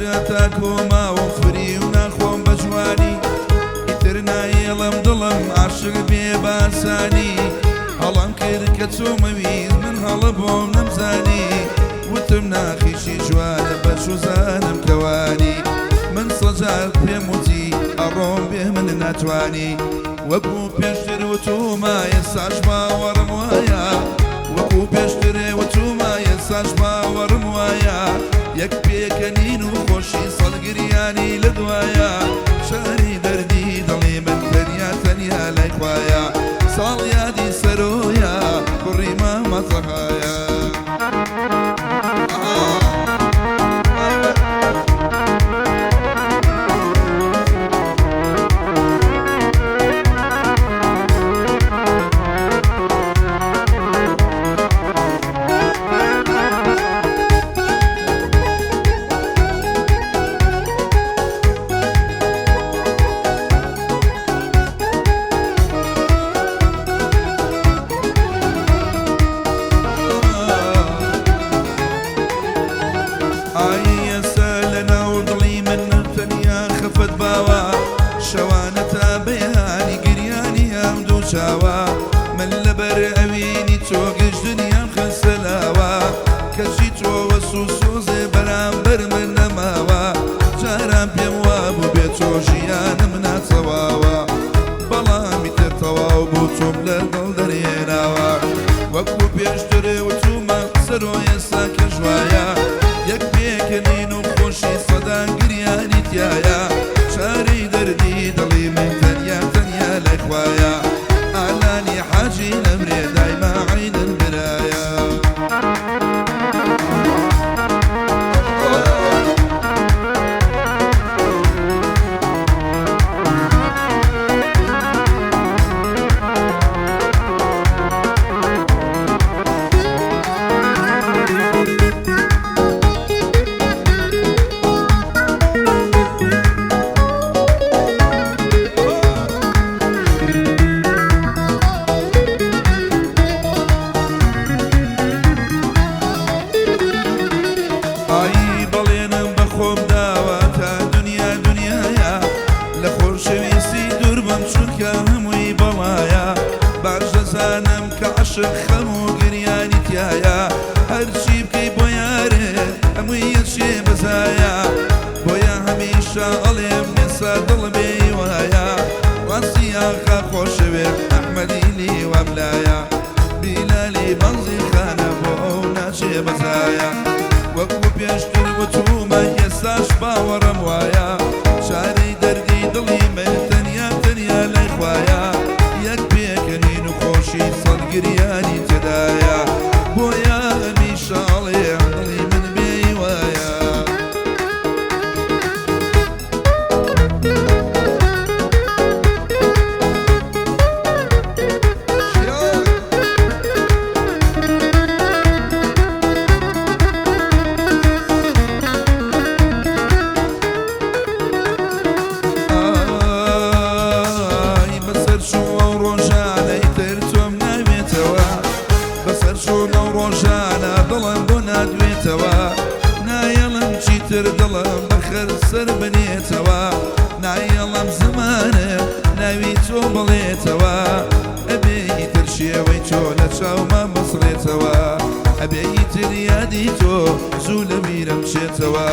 ئیتر هەتا کۆماوم فریو ناخۆم بە جوانی، ئیتر نایەڵم دڵم عاشق بێ باسانی. هەڵەم کرد کە چۆمە ویست من هەڵە بۆم نەمزانی، وتم ناخیشی جوانە بە چوزانم کەوانی. من سەجار پێم وتی ئەڕۆم بێ من ناتوانی، وەکو پێشتر وتومە ئێستاش باوەڕم وایە، وەکو پێشتر وتومە ئێستاش باوەڕم وایە، یەک پێکەنین و خۆشی سەڵگریانی لە دوایە، شاری دەردی دڵی من تەنیا تەنیا لای خوایە، ساڵ یادی سەرۆیە کوڕی مامە تەهایە. ئای ئێستا لەناو دڵی من تەنیا خەفەت باوە، شەوانە تا بەیانی گریانی ئەم دوو چاوە، من لەبەر ئەوینی تۆ گشت دنیام خستە لاوە، کەچی تۆ وەس و سۆزێ بەرامبەر من نەماوە، جاران پێم وابوو بێ تۆ ژیانم ناتەواوە، بەڵام ئیتر تەواو بوو تۆم لە دڵ دەرهێناوە، وەکو پێشتر وتومە سەرۆ ئێستا کەش وایە، یەک پێکەنین و خۆشی سەدان گریانی تایە، چارەی دەردی دڵی من تەنیا تەنیا لای خوایە، ئالانی حاجی نەمرێ دایما عەینن برایە. ئای بەڵێنم بە خۆم داوە تا دنیا دنیایە، لە خۆشەویستی دوور بم چونکە هەمووی بەڵایە، باش دەزانم کە عەشق خەم و گریانی تایە، هەرچی بکەی بۆ یارێ هەمووی یەکێ بەزایە، بۆیە هەمیشە ئەڵێم ئێستا دڵ بێ وایە، ڕاستی ئاخا خۆشەوێت ئەحمەدی لیوام لایە، بیلالی بەنزی خانە بۆ ئەو ناچێ بەزایە، وەکو پێشتر وتومە ئێستاش باوەڕم وایە، چارەی دەردی دڵی من تەنیا تەنیا لای خوایە، یەک پێکەنین و خۆشی سەد گریانی تێدایە، بۆیە هەمیشە ئەڵێم دڵی من بێ وایە. ئای بەسەر چوو ئەو ڕۆژانە ئیتر تۆم ناوێتەوە، بەسەر چوون ئەو ڕۆژانە دڵم بۆ نادوێتەوە، نایەڵم چیتر دڵم بەخەر سەر بنێتەوە، نایەڵم زمانم ناوی تۆ بڵێتەوە، ئەبێ ئیتر شێوەی تۆ لە چاوما بسڕێتەوە، ئەبێ ئیتر یادی تۆ زوو لە بیرم بچێتەوە،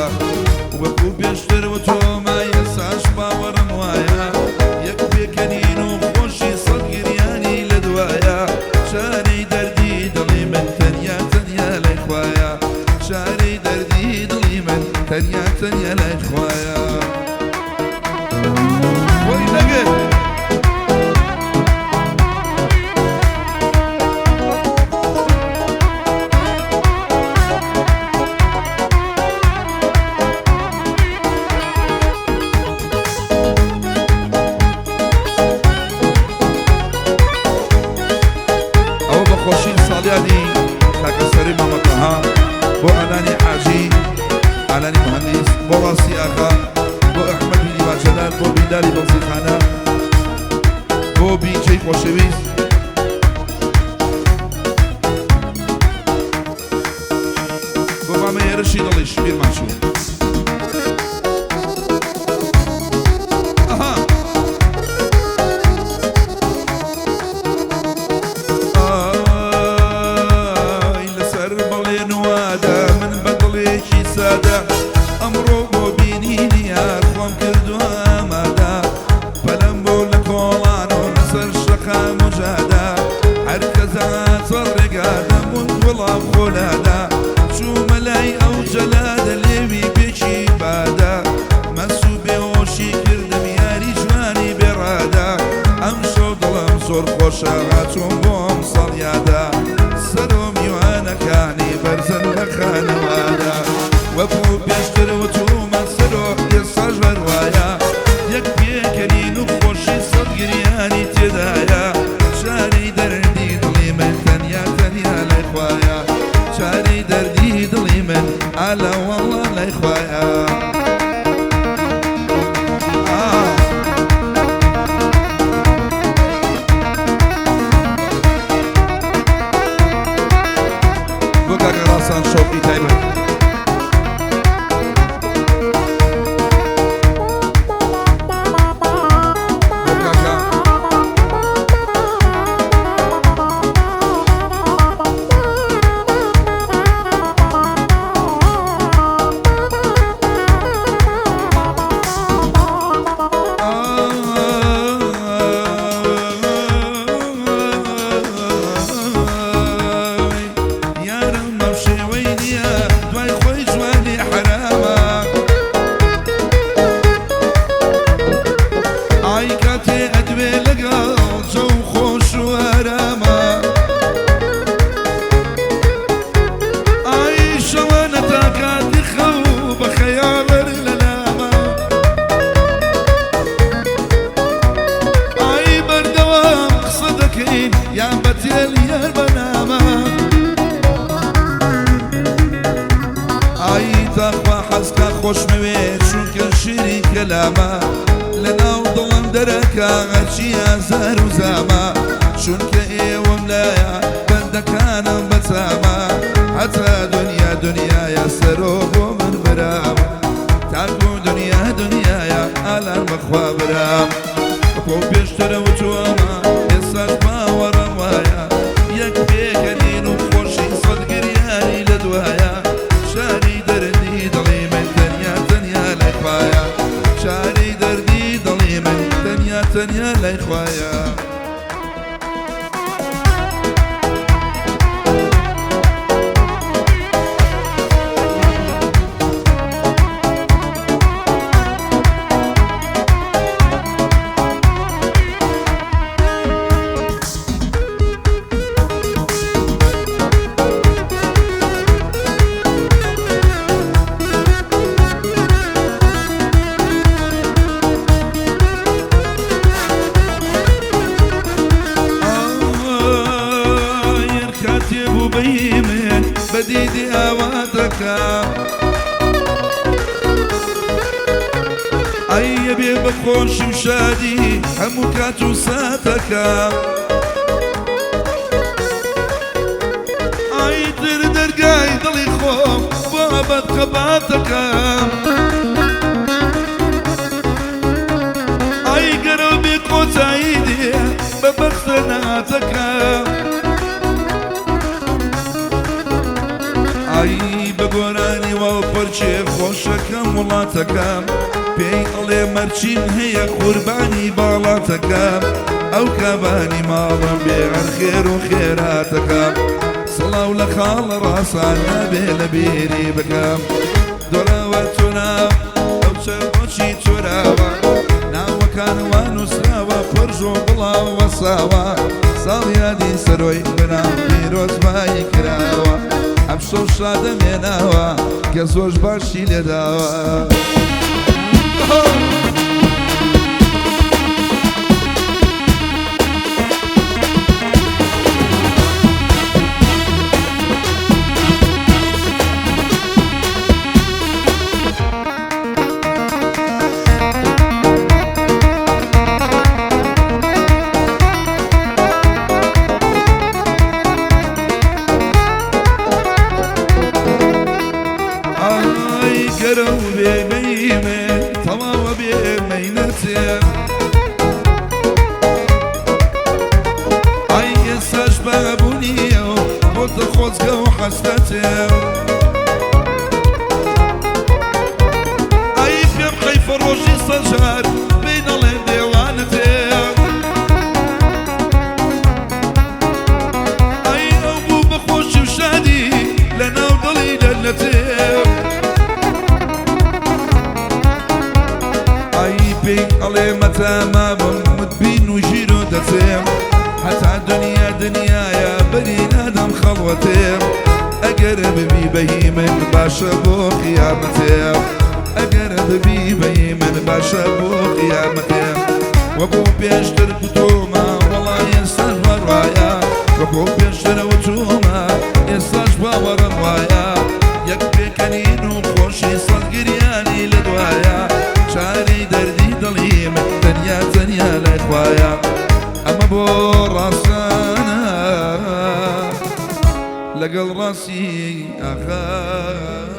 وەکو پێشتر وتۆمە ئێستاش باوەڕم وایە، یەک پێکەنین و خۆشی سەد گریانی لە دوایە، چارەی دەردی دڵی من تەنیا تەنیا لای خوایە، چارەی دەردی دڵی من تەنیا تەنیا لای خوایە. خۆی نەگرت. ئەوە بە خۆشی ساڵیادی کاکە سەری مامە تەها، بۆ ئالانی حاجی، ئالانی مهندیس، بۆ ڕاستی ئاغا، بۆ ئەحمەدی لیوا جەلال، بۆ بیلالی بەنزیخانە، بۆ بیجەی خۆشەویست، بۆ مامە هێرشی دڵیش بیرمان چوو. ئالە وەڵا لای خوایە. بۆ کاکە ڕاسان شەوقی تایبەت. بۆ کاکە ئای یارم بەم شێوەی نییە دوای خۆی جوانی حەرامە. ئای کاتێ ئەدوێ لەگەڵ جەو خۆش و ئارامە. ئای شەوانە تا کاتی خەو بە خەیاڵەر لە لامە. ئای بەردەوام قسە دەکەین یان بە تێل یان بە نامە. ئای تاخوا حەزکا خۆشمەوێ چونکە شیرین کەلامە. لەناو دڵم دەرەکا هەرچی ئازار و زامە. چونکە ئێوەم لایە بەندەکانم بەچامە. هەتا دنیا دنیایە سەرۆ بۆ من برام. تاکو دنیا دنیایە ئالان بەخوا برام. بۆ پێشترە وتووەمە ئێستاش باوەڕم وایە. یەک پێکەنین و خۆشی سەد گریانی لە دوایە. شاری دەردی دڵی من تەنیا تەنیا لای خوایە. شاری دەردی دڵی من تەنیا تەنیا لای خوایە. ئایر کاتێ بوو بەی من بەدیدی ئاواتەکەم. ئەیە بێ بە خۆشی و شادی هەموو کات و ساتەکەم. ئایتر دەرگای دڵی خۆم بۆ ئەبەد خەباتەکەم. ئای گەرەو بێ کۆتایی دێ بە بەختە ناتەکەم. ئای بە گۆرانی وەڵپەرچێ خۆشەکەم وڵاتەکەم. پێی ئەڵێ مەرچیم هەیە قوربانی باڵاتەکەم. ئەو کابانی ماڵم بێ هەر خێر و خێراتەکەم. سڵاو لە خاڵە ڕاسان نابێ لە بیری بکەم. دۆراوە تۆراوە ئەو چەرمۆچی تۆراوە. ناوەکان وا نووسراوە پرژ و بڵاو وەساوە. ساڵ یادی سەرۆی برام پیرۆزبایی کراوە. ئەم شەو شادە مێناوە کە زۆر باشی لێداوە. ئای گەرەو بێ بەی من تەواوە بێ مەینەتێ. ئای ئێستاش بابوونیەوە بۆتە خۆزگە و حەسرەتێ. ئای پێم حەیفە ڕۆژی سەجار پێی دەڵێن دێوانەتێ. ئای ئەو بوو بە خۆشی و شادی لەناو دڵی دەرنەتێ. ئای پێی ئەڵێ مەتا مابم متبین و ژیر و دەچێم. هەتا دنیا دنیایە بەری نادەم خەڵوەتێم. ئەگەر ببی بەهی من باشە بۆ قیامەتێم. ئەگەر ببی بەهی من باشە بۆ قیامەتێم. وەکو پێشتر کوتۆمە وەڵا ئێستاش بەڕایە. وەکو پێشتر وتومە ئێستاش باوەڕم وایە. یەک پێکەنین و خۆشی سەد گریانی لە دوایە. چارەی دەردی دڵی من تەنیا تەنیا لای خوایە. ئەمە بۆ ڕاسانە لەگەڵ ڕاستی ئاخایە.